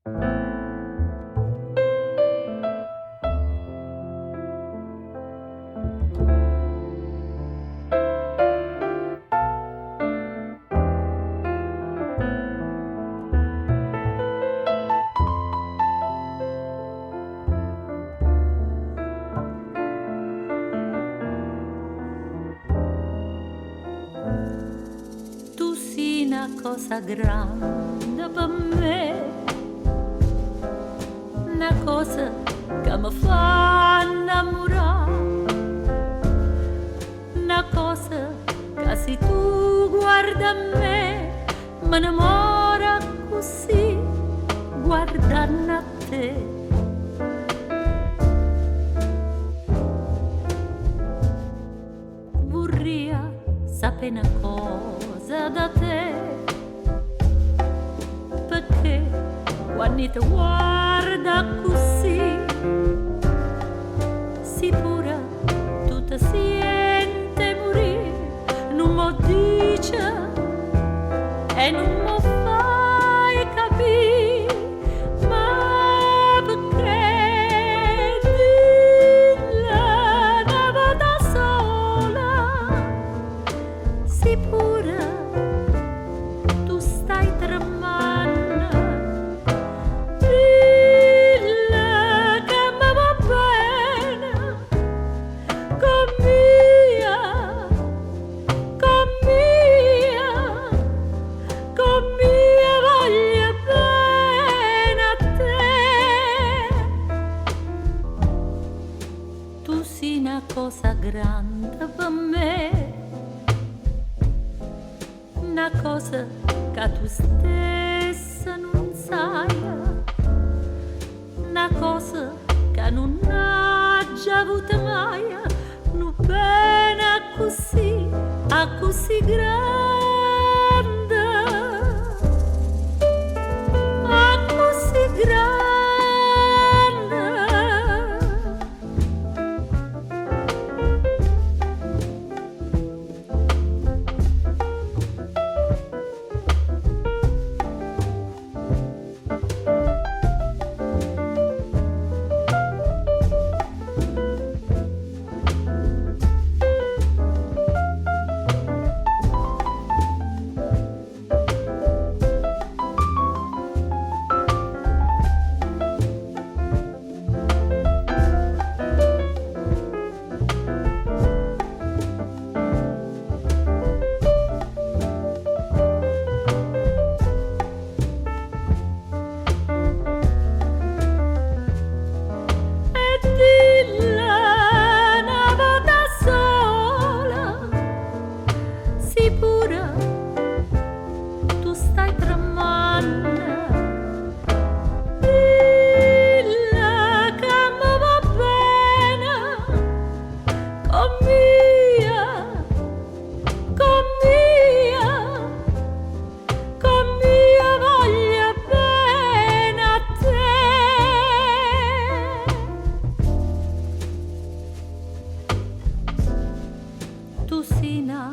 Tu si 'na cosa grande pe' me, 'na cosa ca me fa 'nnammurà, 'na cosa ca si tu guarde a me, me ne moro accussì, guardanno a te. Vurria sapè 'na cosa da te, pecché quann' te guardo accussì, si pure tu te siente 'e murì, nun m' 'o ddice e nun m' 'o faje capì, ma pecché dille 'na vota sola, si pure tu stai tremmanno, dille che me vuò bene, comm'io, comm'io, comm'io voglio bene a te. Tu si 'na cosa grande pe' me, 'na cosa ca tu stessa nun saje, 'na cosa ca nun aggio avuto maje, nu bene accussì, accussì grande, accussì grande. E dille 'na vota sola, si pure tu stai tremmanno, dille che me vuò bene, comm'io, comm'io, comm'io voglio bene a te. Tu si 'na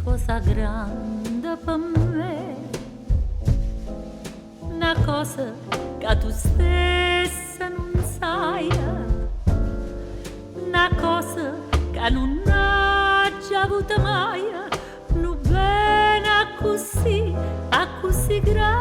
cosa grande pe' me, 'na cosa ca tu stessa nun saje, 'na cosa ca nun aggio avuto maje, nu bene accussì, accussì grande.